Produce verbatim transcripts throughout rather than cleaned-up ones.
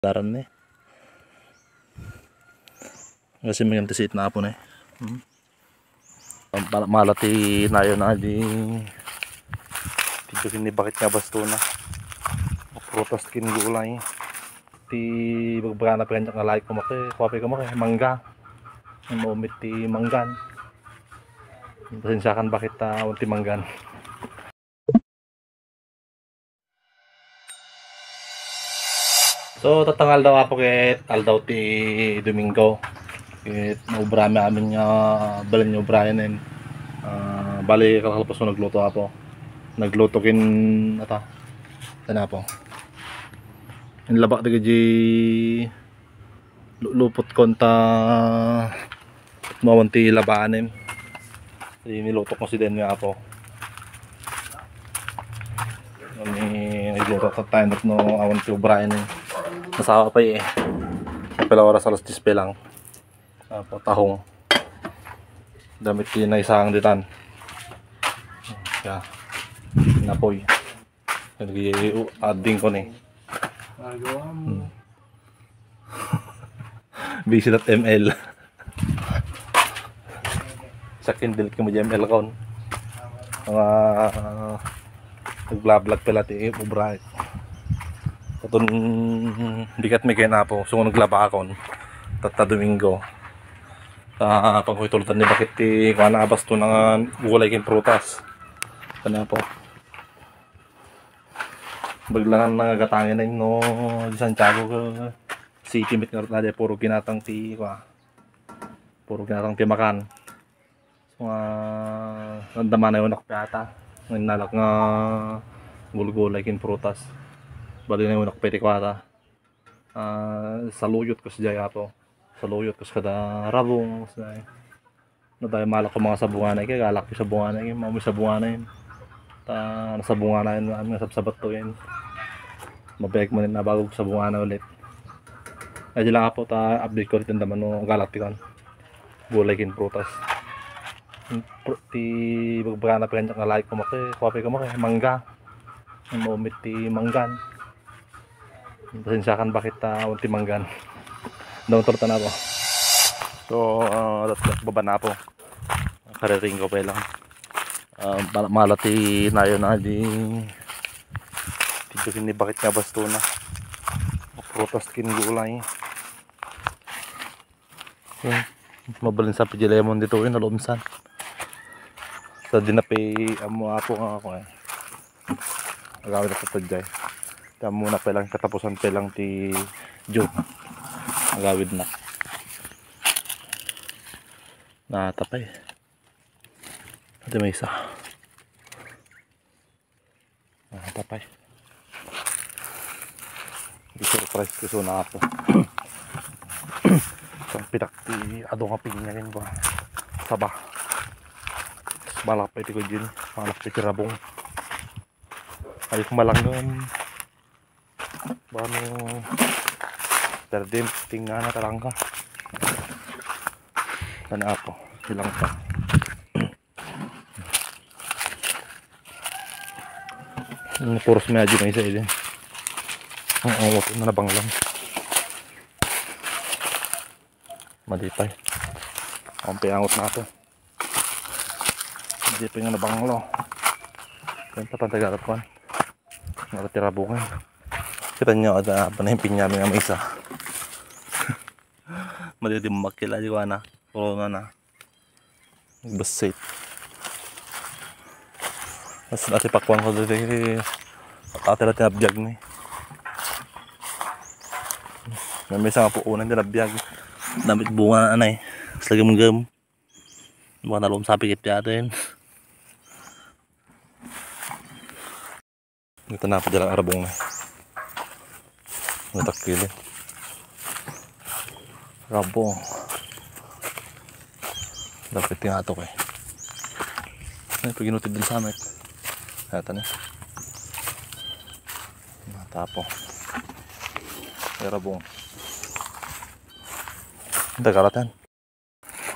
Daran ni. Kasi may antisit na apo na eh. Hmm. Ang pala-, mala ti nayon na di. Ti jokin ni bakit nga basto na. Prutas ken gulay. Ti bagbagana pa kaniak nga like ko maki, kuha pa ko maki, mangga. Ang maumit ti manggan. Pasensya kan bakit, ah, awan ti manggan. So, tatta nga aldaw, apo, ket aldaw ti Domingo. Ket naubra mi amin nga balen nga ubrayen, em. Ah, bali, kalkalpaso nagluto, apo. Nagluto ken, ata, tan, apo. Inlabak dagiti lu-, lupot kon ta no awan ti labanem. Di nilutok mo si Denny, apo. Ni nagluto ta tayo no awan ti ubrayen, eh. Nasawa pa, eh. Sa pila oras, alas diyes pa lang. Apo, tahong. Damit ti naisang ditan. Kaya, napoy. Lagi, uh, adding ko ni. Nagawa mo. Hmm. B C dot M L. Sa kindle ko mo di M L kon. Mga, uh, nagblablag pala ti ubrayen. Katon bigat mi ken apo. So, naglaba akon. Tatta Domingo. Ah, pagkutulutan ni bakit ti kuana abasto nga gulay ken prutas. Kanya po. Baglangan na gatangen na no di Santiago City met nga rutna di puro ginatang ti, kua, puro ginatang ti makan. So, nga, nandama na yung nakpiata. Ngayon nalak nga gulgulay kin prutas. Bali na yung nakpiti kwata. Ah, saluyot ko sa jay apo. Saluyot kas kada rabong, kas da-, no, dahil malak ko mga sabunganay, kaya galak ko sabunganay, mga sabunganay. Ta, nasabunganay, ano, ano, sabsabat to yan. Mabek man na bago sabunganay ulit. Ay, di lang apo, ta, update ko ulit ang daman, no, galak ti kan. Gulay kin prutas. Pr-, ti bagbagana pa kaniak nga like ko maki, kuha pa ko maki, mangga. Ang maumit ti manggan. Pasensya kan bakit, ah, awan ti manggan. Daw torta na po. So, ah, dat-, dat-, baba na po. Kariring ko pa lang. Ah, mala-, mala ti nayon na di. Ti jokin ni bakit nga basto na. Prutas kin gulay. Hmm. Mabalin sa pidi lemon dito, yun, nalumsan. Sa dinapi, amo, apo nga ako, eh. Agawid ako sa jay. Kaya muna pa lang, katapusan pa lang ti June. Agawid na. Natapay. Ito may isa. Ah, tapay. Di surprise ko, so, na ako. Isang pitak ti adu nga pinya rin ko. Saba. Malapit ko din. Malapit ti rabong. Ay, kumalanggam. Bano, perdim, tingnan na talangka. Tan apo, ilang pa. Ang puros may adyo may isa, eh, din. Oo, wag na nabanglang. Malipay. Ang piangot na ito. Malipay nga nabanglo. Yan pa, pantay garap ko. Nakatirabungan. Kita nyo, ada pa na yung pinyami nga may isa. Mali di makila, di ko ana. Corona na. Basit. Mas dati pakuan ko dati. Ate lang tinabiyag ni. May isa nga puunan tinabiyag. Damit bunga na, anay. Mas lagi mong gam. Bunga na lom sapi kit yatin. Ito na, padalang arabong na. Natakili. Rabong. Dapat nga ito kay. Ay, pag inutid din sa amin. Ito na. Natapo. Ay, rabong. Dagalatan.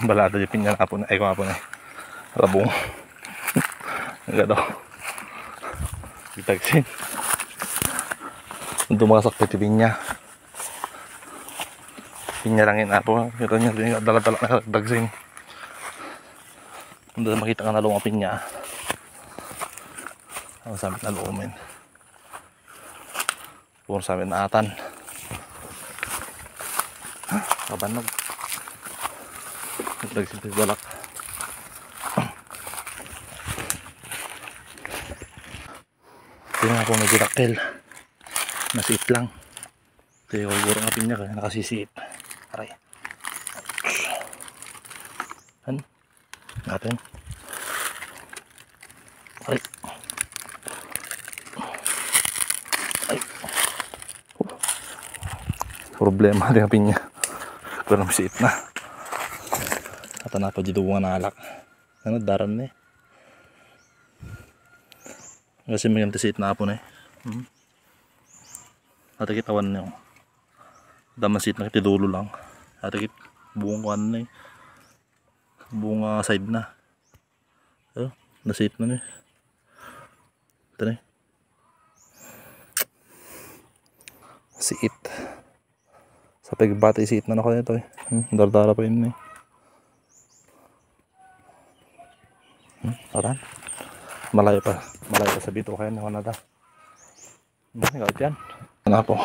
Balada di pinya apo na, ay, kung apo na. Rabong. Ang gado. Itagsin. Dumasak pa ti pinya. Pinya lang yun, apo. Kita niyo, dala-dala na dagsin. Hindi na makita nga naluma pinya. Ang samit na lumen. Puro samit na atan. Kabanog. Dagsin ti balak. Ito nga po, medyo dakkel. Nasiit lang. Ito yung guro nga pinya kaya nakasisiit. Aray. Han? Natin. Aray. Ay. Problema di nga pinya. Pero nasiit na. At ano pa di duwa nga alak. Ano, daran ni? Kasi may ganti siit na apo na eh. Hmm. Ate, kitawan niyo. Damasit na kiti dulo lang. Ate, kit bunga kuan na eh. Bunga side na. Oh, nasiit na ni. Ito na eh. Siit. Sa pagbati, siit na nako nito eh. Hmm, dardara pa yun eh. Hmm, aran. Malayo pa. Malayo pa sa bito kaya na ta. Hmm, ikaw dyan. Ano po?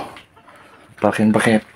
Parking bucket.